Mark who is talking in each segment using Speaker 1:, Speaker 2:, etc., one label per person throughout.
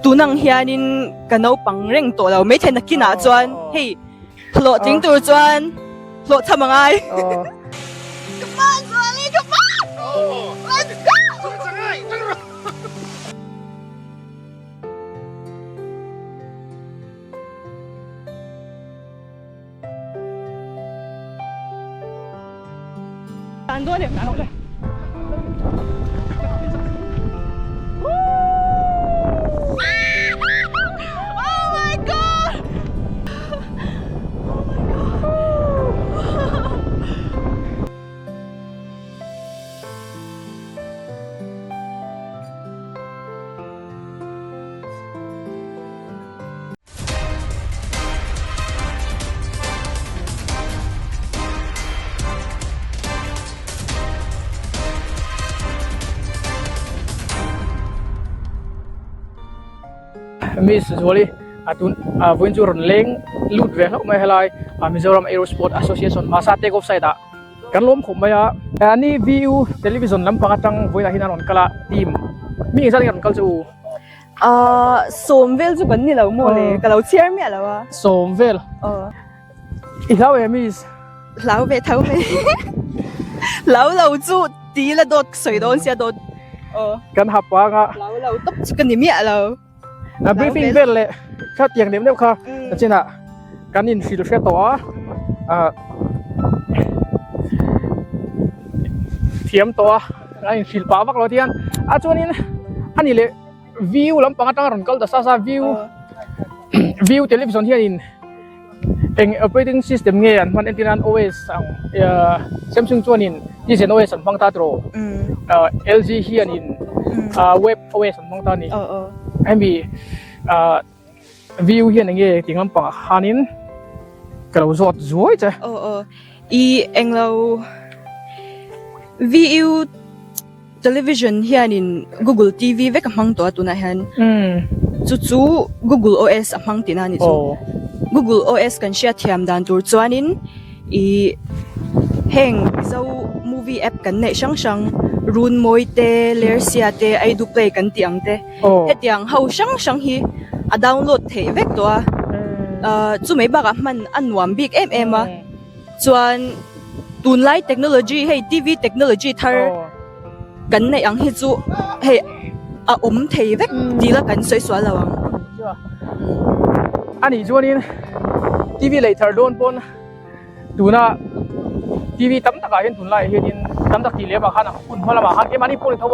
Speaker 1: Tunang hianin ka naupang reng tawh lo maithei nakinah chuan hei hlawhtling tur chuan hlawhchham a ngai. Come on Zuali, come on! Let's go!
Speaker 2: Miss Zuali a tun a vawiin chu rawn leng lut ve hlauh mai helai a Mizoram Aerosport Association Masa take off site ah kan lawm khawp mai a ani VU television lampang atang vawiinah hian a rawn kal a team mi engzat nge a rawn kal chu u.
Speaker 1: Ahh sawm vel chu kan ni lo maw le ka lo chhiar miah lo a.
Speaker 2: Sawm vel.
Speaker 1: Aw.
Speaker 2: I hlau em miss?
Speaker 1: Hlau ve tho mai. Hlau lo chu ti la dawt ka sawi dawn sia dawt. Aw.
Speaker 2: Kan ha pang a.
Speaker 1: Hlau lo tawp chu ka ni miah lo.
Speaker 2: A briefing vel leh kha tiang deuh deuh kha chinah kan inhrilh hre tawh a. Ah thiam tawh a a inhrilh pah vak lo tiang a chuanin a ni leh. View lampang atanga rawn kal ta sa sa view view television hianin eng operating system nge an hman entir nan OS ang Samsung chuanin Tizen OS an hmang ta tawh LG hianin web OS an hmang ta a ni hemi view hian enge tih lampangah khanin ka lo zawt zuai che.
Speaker 1: Aw aw i englo view. Television hianin Google TV vek a hmang tawh a tunah hian chu chu Google OS a hmang tihna a nih chu. Google OS kan hriat thiam dan tur chuanin ih heng Mizo movie app kan neih hrang hrang Runmawi te, Lersia te, Aidu Play kan tih ang te hetiang ho hrang hrang hi a download theih vek tawh a ah chumai bakah hman a nuam bik em em a. Chuan tunlai technology hei TV technology thar kan neih ang hi chu hei a awm thei vek tih la kan sawi sual lo ang.
Speaker 2: A nih chuanin TV lei thar dawn pawn tuna TV tam takah hian tunlaiah hianin tam tak tih lem ah khan hun hma lamah khan keimahni pawh ni tho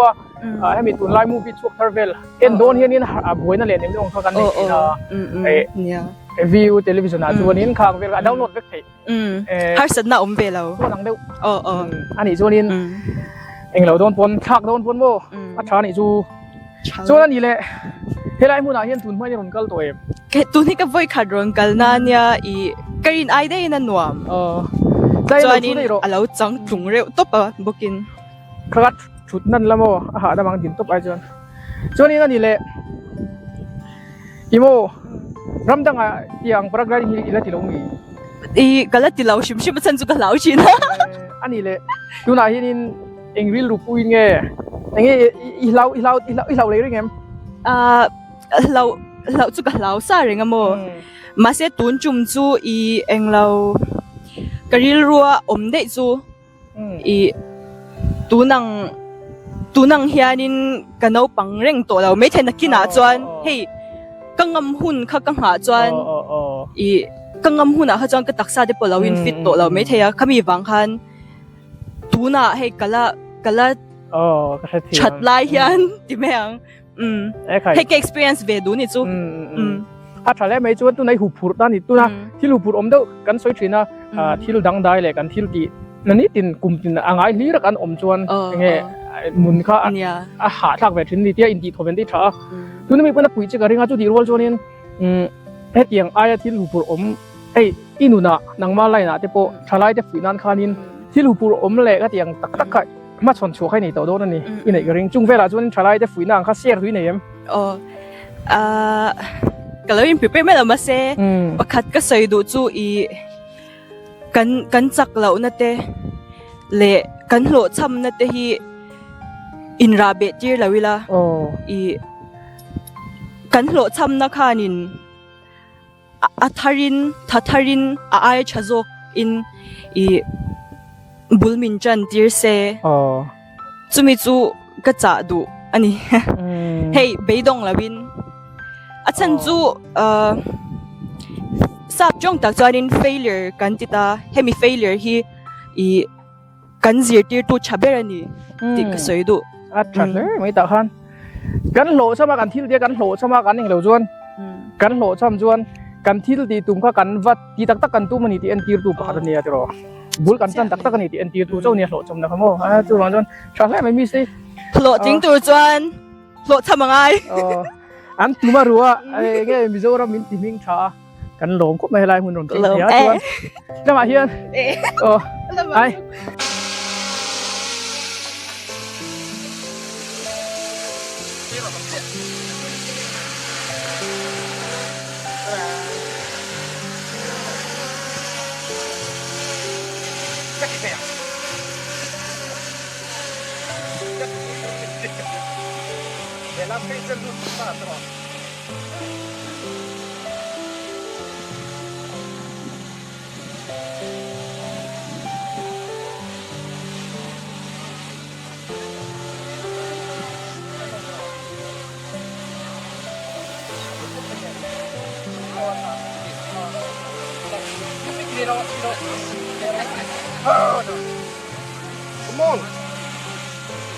Speaker 2: a hemi tunlai movie chhuak thar vel en dawn hianin a buaina leh nem deuh ang kha kan nei thin a. View television ah chuanin khang vel a download vek theih.
Speaker 1: Harsatna awm ve lo.
Speaker 2: Chuan ang deuh. Aw aw. A nih chuanin englo dawn pawn thlak dawn pawn maw a tha nih chu. Chuan a nih leh helai hmunah hian tun hma in rawn kal tawh em?
Speaker 1: Tun hi ka vawi khat rawn kal na nia i ka rin ai daihin a nuam. Chuanin a lo chang tlung reuh tawp a bawkin.
Speaker 2: Kha thut nan la maw a hahdam ang din tawp ai chuan. Chuanin a nih leh. Emaw, ram dangah tiang paragliding hi i la ti lo mi?
Speaker 1: I, ka la ti lo hrim hrim a chhan chu ka hlau thin a.
Speaker 2: A nih leh, tunah hianin eng rilru puiin nge? Enge i hlau, i hlau, i hlau, i hlau lei reng em?
Speaker 1: Ah, hlau, hlau chu ka hlau sa reng a maw. Mahse tun tum chu i englo ka rilrua awm daih chu. I tunang tunang hianin ka naupang reng tawh lo maithei nakinah chuan hei ka ngam hun kha ka nghah chuan i ka ngam hunah kha chuan ka taksa te pawh lo in fit tawh lo maithei a khami vang khan tunah hei ka la ka la that lai hian ti mai ang. Um hei ka experience ve duh ni chu.
Speaker 2: Um a tha hle mai chuan tunai huphurh ta ni tuna thil huphurh awm deuh kan sawi thin a thil dangdai leh kan thil tih na nitin kum tin a ngai hlir a kan awm chuan enge nun kha a hahthlak ve thin ni tia intih thawven te hi tha a tuna mi pawn a puih che ka ring a chutih rual chuanin hetiang aia thil huphurh awm hei i nunah nangma line ah te pawh thalai te fuih nan khanin thil huphurh awm leh khatiang tak tak kha Hmachhawn chhuah kha i nei tawh dawn a ni. I neih ka ring. Chung velah chuan thalai te fuihna ang kha share tu i nei em?
Speaker 1: Aw. Ahh ka lo in prepare mai lo mahse pakhat ka sawi duh chu i kan kan chak lohna te leh kan hlawhchhamna te hi inrah beh tir lo ila i. Kan hlawhchhamna khanin a tharin, tha tharin, a aia tha zawk in i bul min tan tir se. Chumi chu ka chah duh a ni. Hei beidawng lo in a chhan chu sap tawng tak chuanin failure kan ti ta, hemi failure hi i kan zirtirtu tha ber a ni tih ka sawi duh.
Speaker 2: A tha hle mai tah khan kan hlawh cham a kan thil tia kan hlawh cham a kan englo chuan kan hlawh cham chuan kan thil tih tum kha kan va ti tak tak kan tum a ni tih entirtu pakhat a nia tiraw bul kan tan tak tak a ni tih entirtu chauh a nia hlawh cham na kha maw a chuvang chuan tha hle mai miss hi.
Speaker 1: Hlawh tling tur chuan hlawh cham a ngai.
Speaker 2: An tum a ruah enge Mizoram min ti hming tha a. Kan lawm khawp mai helai hmun rawn thleng thei a chuan lamah hian aw ai
Speaker 3: Come on!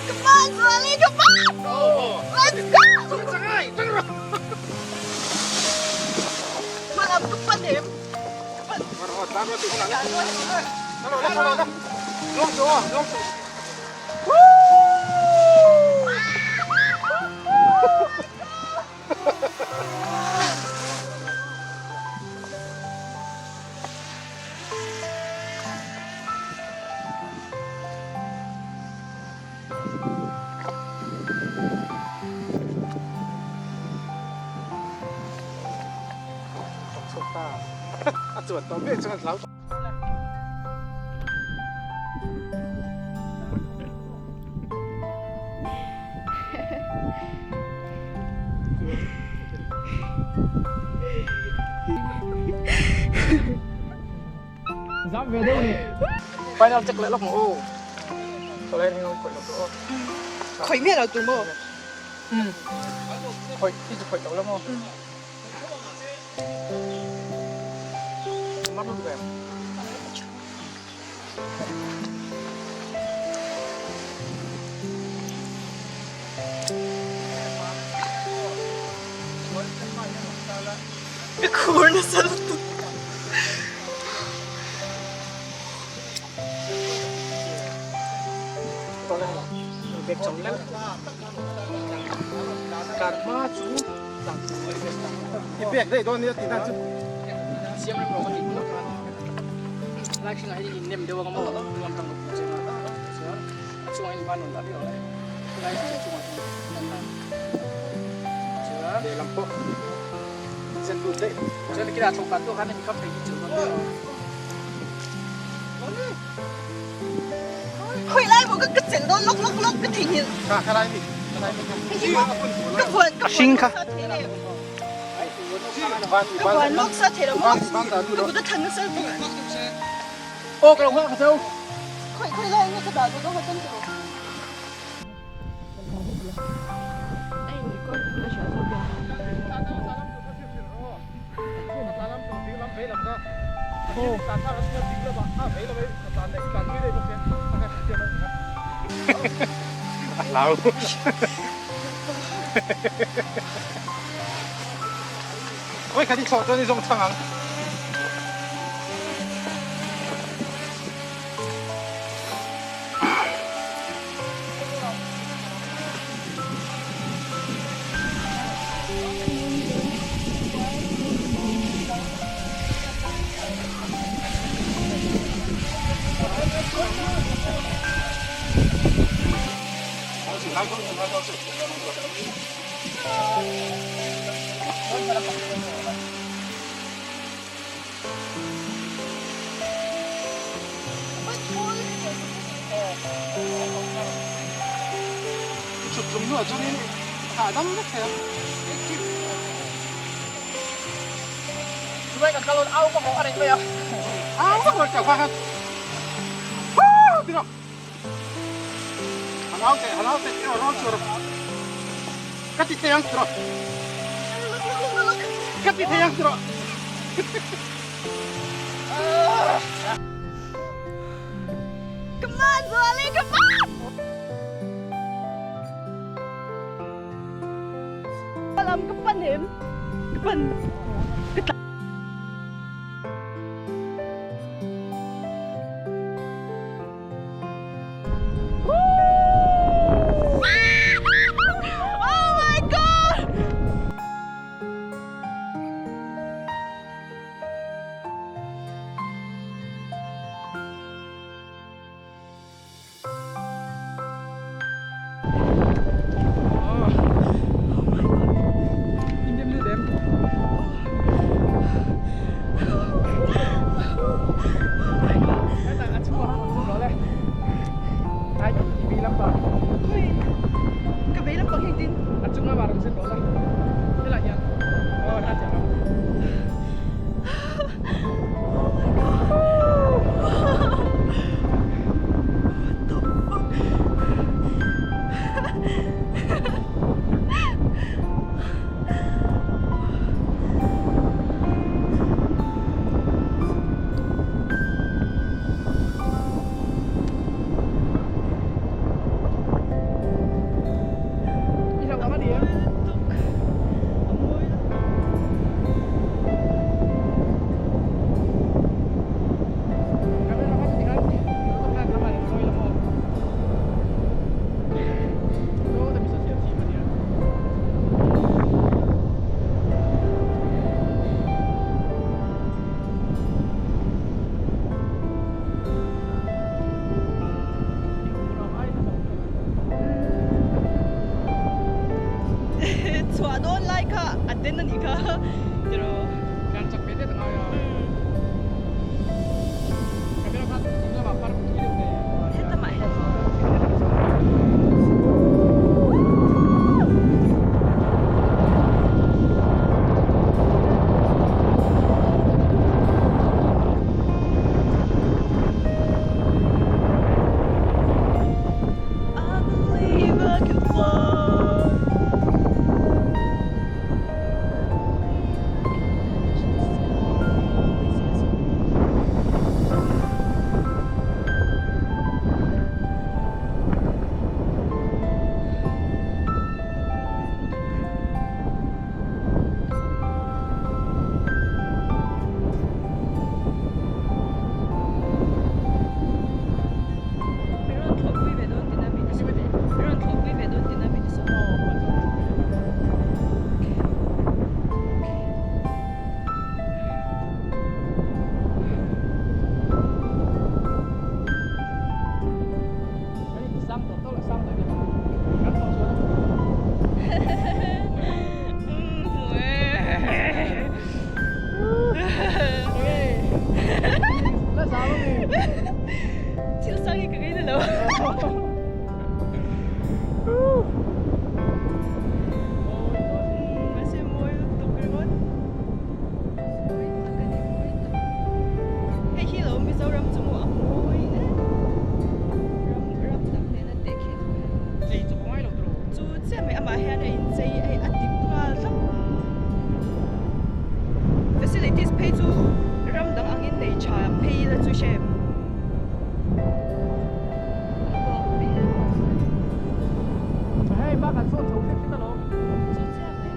Speaker 1: Come on, Zuali, come on! Let's go!
Speaker 3: A chuan tawh miah chuan hlau
Speaker 2: Zam ve deuh ni. Final check leh lawk maw aw. Sawlai heng khawih lo tur aw.
Speaker 1: Khawih miah lo tur maw?
Speaker 2: Umm. Khawih hi chu khawih lo la maw? Mar lutuk em?
Speaker 1: Ka khur nasa lutuk. Khawi lai maw ka chelh dawn lawk lawk lawk ka theihnghilh. Hei hi maw ka vuan ka vuan lawk sa thei le. Ka vuan lawk sa thei lo maw ka kut a thlan nasa lutuk.
Speaker 2: Aw ka lo nghak a cheu.
Speaker 1: Khawi khawi lai nge ka dah dawn a ka chan tawh.
Speaker 2: Tunai kan kal dawn au vak lo a reh mai a.
Speaker 3: Au vak lo chauh kha khan. Huu ti rawh. Han au teh han au teh ti rawh rawn chhuah rawh. Ka ti thei ang ti rawh. Ka ti thei ang ti rawh.
Speaker 1: Come on Zuali come on. Lam ka pan em ka pan ka tla. Oh my god! Chhuah dawn lai kha a den a nih kha tiraw.
Speaker 2: Kan chak ve det a ngai a. Camera kha ding lamah phar pui deuh nei.
Speaker 1: Hetamah hian. I believe I can fly. Thil sang hi ka ngei na lo. Mahse mawi lutuk ringawt. Mawi tak a ni, mawi tak. Hei hi lo Mizoram chu maw a mawi em. Ram ram dang nena tehkhin pawh hian.
Speaker 2: Chei chawp a ngai lo tawh.
Speaker 1: Chu chiah mai amah hian a inchei a a dik nghal hlauh. Facilities phei chu ram dang angin nei tha phei ila chu hre em.
Speaker 2: Hei bak an sawn chho hrep hret alawm.
Speaker 1: Chu chiah mai.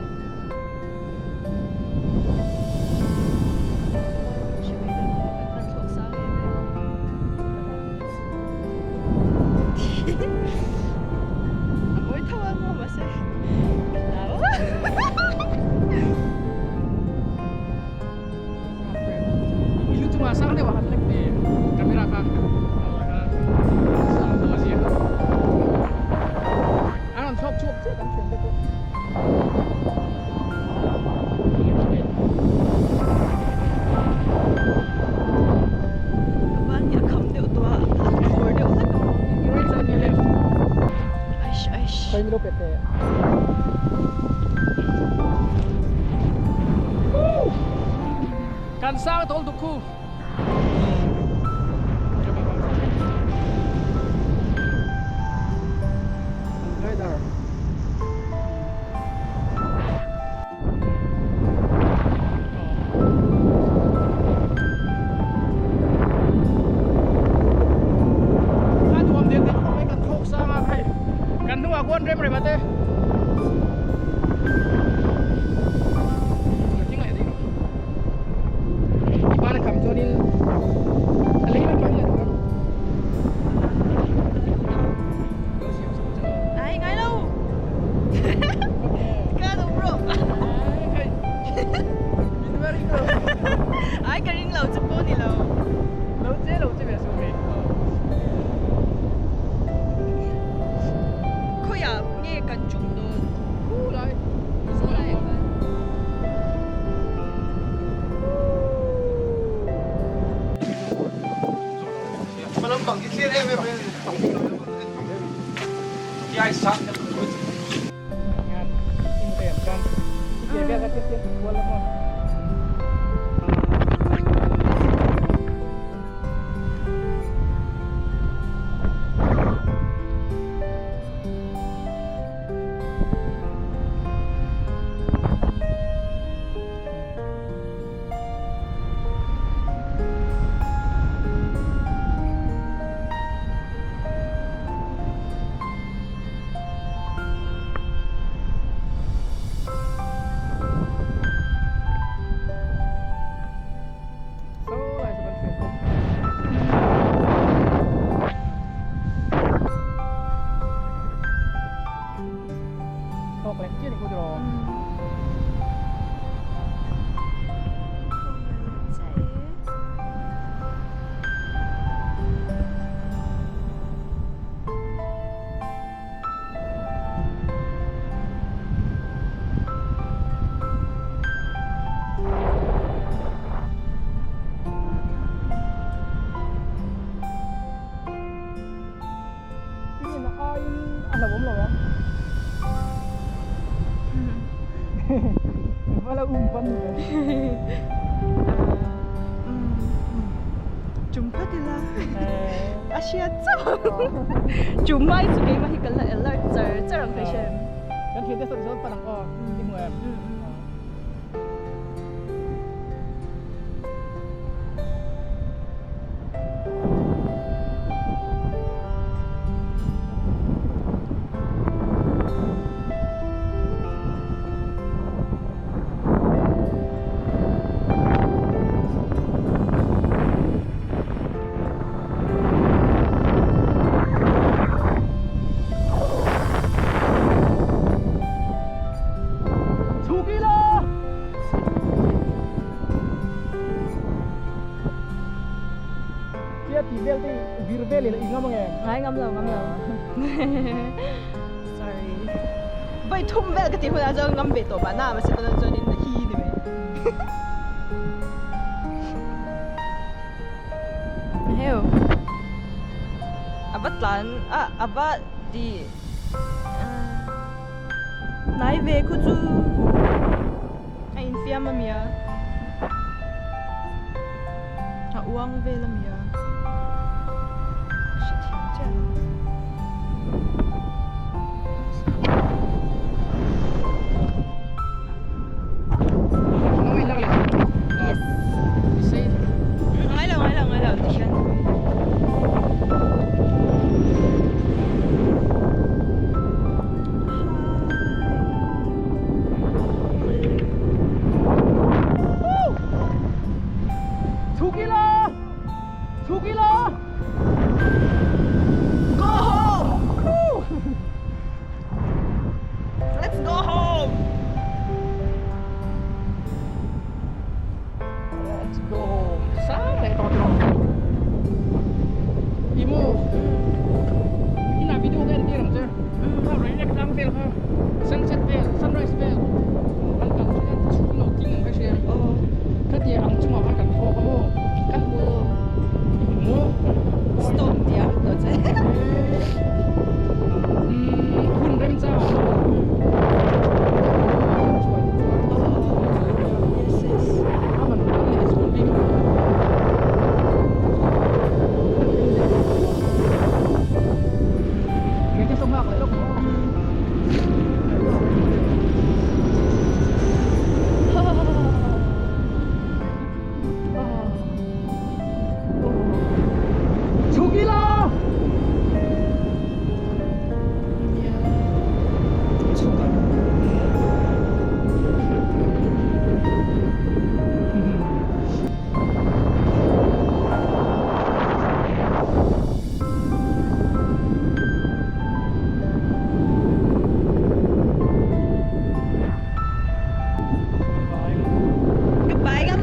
Speaker 1: A mawi tho a maw mahse hlau.
Speaker 2: I lu chungah sang deuh a han lek teh camera kha sang deuh a zia an rawn thlawk chhuak chiah kan thian te pawh.
Speaker 1: Ka ban hi a kham deuh tawh a, a khur deuh hlek a maw.
Speaker 2: Right side nge left?
Speaker 1: Aish aish.
Speaker 2: Khawi milo pet teh. Kan An sang tawh lutuk khu. Glider. A nuam dek dek khawp mai kan thawk sang a hei kan hnungah khuan rem rem a te ban a kham chuanin a lei lam pawh hi a duh
Speaker 1: Ai ngai lo. Ka duh bro. Ai ka ring lo chu pawh ni lo.
Speaker 2: Lo che lo che ve su me.
Speaker 1: Khawiah nge kan tum dawn?
Speaker 2: Khu lai.
Speaker 1: Saw lai ah khan.
Speaker 2: Thawk leh chiah ni khu tiraw. Rin aiin a hlauhawm lo ang. Vala um pan ni ve.
Speaker 1: Chum phat ila. A hriat chauh. Chum mai chu keimah hi kan la alert char char ang phei hre.
Speaker 2: Kan thiante sawn sawn pan ang aw. I hmu em? Chhuk ila! Tia tih vel te vir vel ila i ngam ang em?
Speaker 1: Ngai ngam lo, ngam lo. Sorry. Vai thum vel ka ti hunah chuan ngam ve tawh mahna mahse tunah chuanin hi ni mai. Heu. A va tlan a a va ti hnai ve khu chu a infiam a nia a uang vel a nia hrethiam chiah lo. Yes. Ngai lo ngai lo ngai lo ti hian.
Speaker 2: Chhuk ila! Chhuk ila!
Speaker 1: Go home!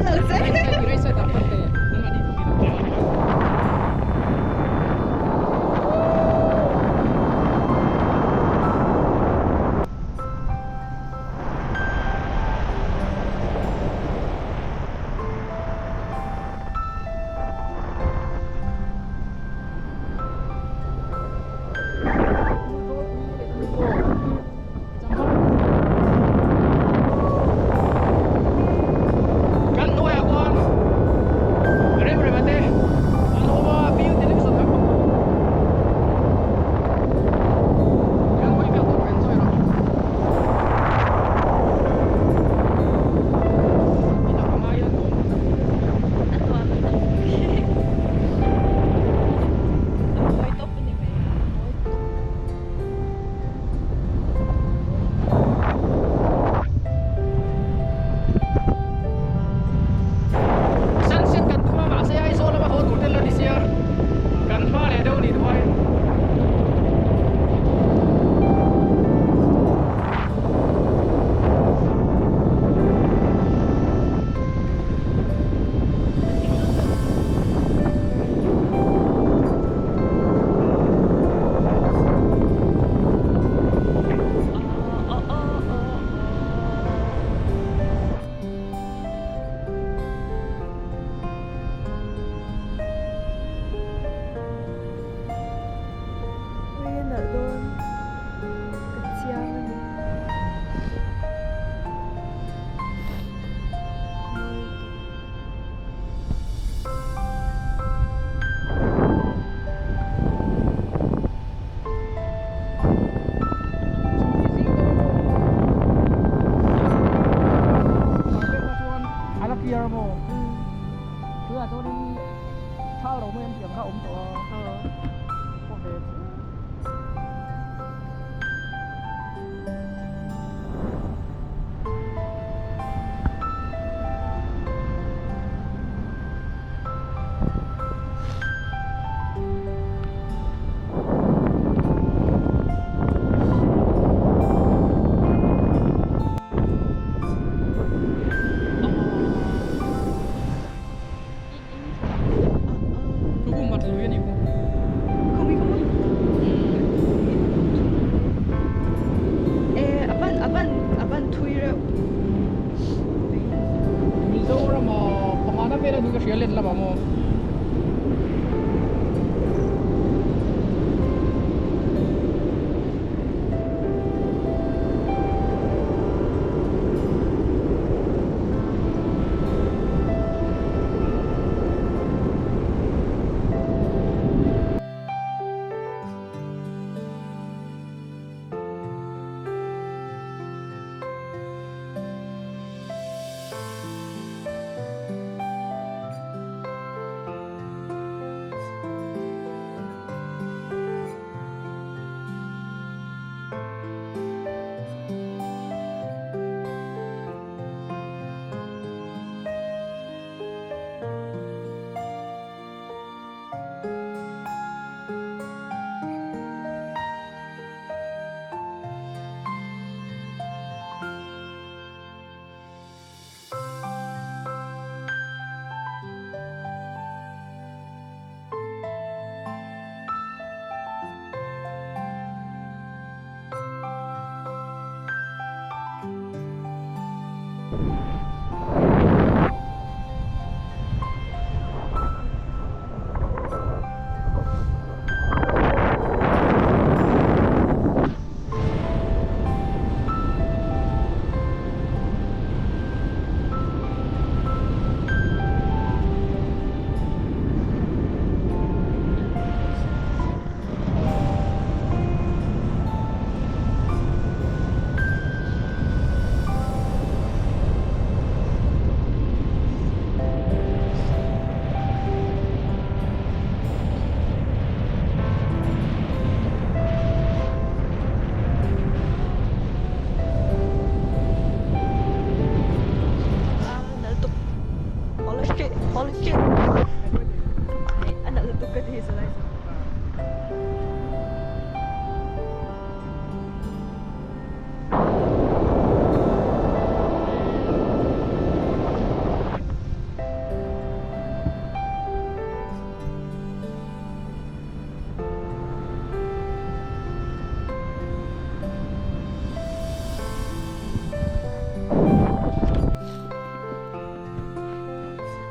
Speaker 1: lo che.
Speaker 2: Right side ah khan teh anmahni thung in an awm a. Kan hnuaiah khuan rem rem a te an awm a bill television kan hmang bawk kan hawi vel tawp enjoy rawh i lak angai a nuam
Speaker 1: A nuam a nuam A mawi tawp a ni mai a mawi tawp.
Speaker 2: Sunset kan tum a mahse Aizawl lama haw tur te la ni sia kan hma leh deuh a ni duai.
Speaker 1: Ui a nalh dawn ka chiang a ni.
Speaker 2: Mizoram ah pangana vel a ni ka hria let lamah maw.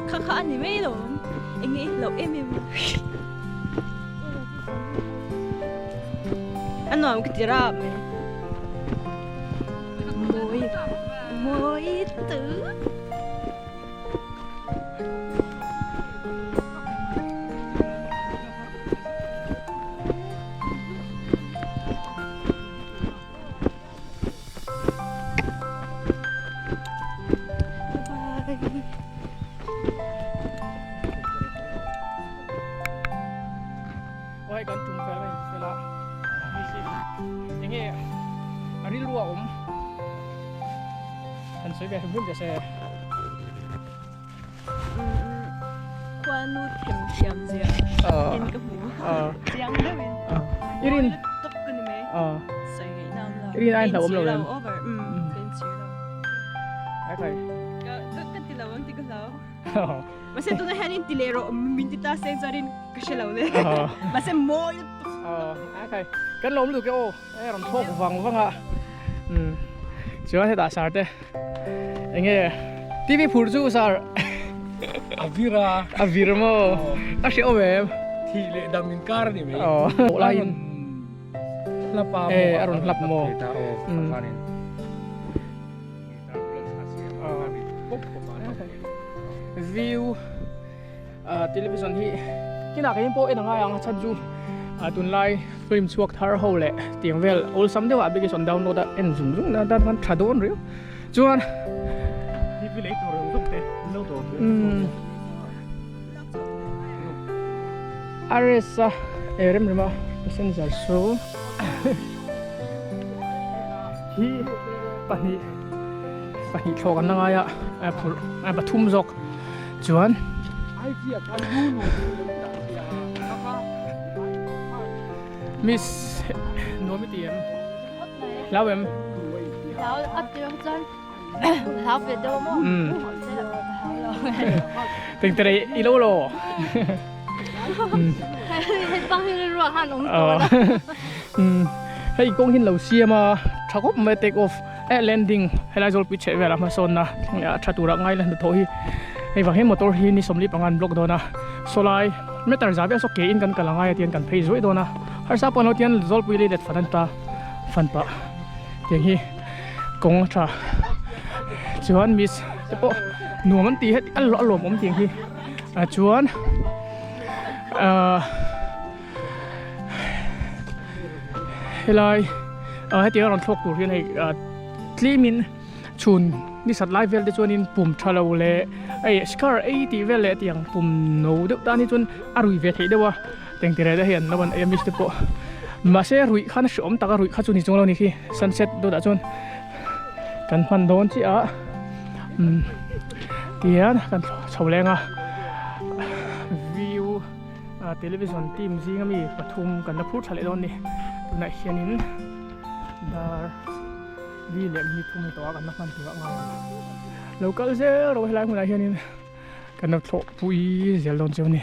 Speaker 1: Kha kha a ni mai lo eng nge loh em em a. A nuam ka ti rap mai. Mawi mawi tu.
Speaker 2: Oi kan tum fel mai fela enge a rilru a awm han sawi ve hrim hrim ta se.
Speaker 1: Khuanu them thiam zia in ka hmu chiang deuhin
Speaker 2: Irin
Speaker 1: tuk ka ni mai sawi ngaih na awm lo
Speaker 2: Irin ai hlauh awm lo em
Speaker 1: over ka inchhir lo
Speaker 2: ai khai
Speaker 1: ka ka ti lo ang ti ka hlau mahse tunah hian in ti leh rawh min ti ta seng chuan in ka hre lo le mahse mawi lutuk
Speaker 2: ai khai kan lo awm lutuk e aw Hei a rawn thawk vang vang a umm chuan hetah sar te enge TV phur chu sar
Speaker 3: a vir a
Speaker 2: a vir maw a hre awm em
Speaker 3: thih leh dam in kar a ni mai
Speaker 2: aw laiin
Speaker 3: hlap a
Speaker 2: eh a rawn hlap maw view Television hi kinah keiin pawh en a ngai ang a chhan chu tunlai film chhuak thar ho leh tiang vel awlsam deuh ah application download a en zung zung nan tan khan tha dawn riau chuan
Speaker 3: TV lei tur reng zawk te lo dawr
Speaker 2: RS a e rem rem a passenger chu hi pahnih pahnih thlawk an la ngai a phurh pathum zawk. Chuan Miss nuam i ti em? Hlau em?
Speaker 4: Hlau a ti ang chuan hlau ve deuh maw? Hlau lo.
Speaker 2: Teng tere i lo lo.
Speaker 4: Hei bang hi ruah han awm tawh la.
Speaker 2: Hei kawng hin lo siam a tha khawp mai take off. Eh landing helai zawlpui chheh velah hmasawnna a tha tura ngai la hnathawh hi hei vang hian motor hi ni 45 an block dawn a sawlai meter za vel saw ke in kan kal angai a tian kan phei zuai dawn a harsa pawh an lo tian zawlpui lei let fan an ta fan pah tiang hi kawng a tha chuan miss te pawh nuam an ti het a lawm awm tiang hi ah chuan ahh. Helai ah hetiang a rawn thlawk tur hian hei ah tlemin chhun ni sat lai vel te chuanin pum tha lo leh hei scar ei tih vel leh tiang pum no deuh tan hi chuan a rui ve theih deuh a tengtireh te hei an lo an ei a miss te pawh mahse ruih khan a hreawm tak a ruih kha chu ni chuang lo ni khi sunset dawtah chuan kan hman dawn chiah a umm tihian kan chho leng a view. Television team zinga mi pathum kan la phur tha leh dawn a ni tunah hianin dar li leh minute thum ni tawh a kan la hman tur a ngai ang lo kal zel rawh helai hmunah hianin kan lo thlawh pui zel dawn chu a ni.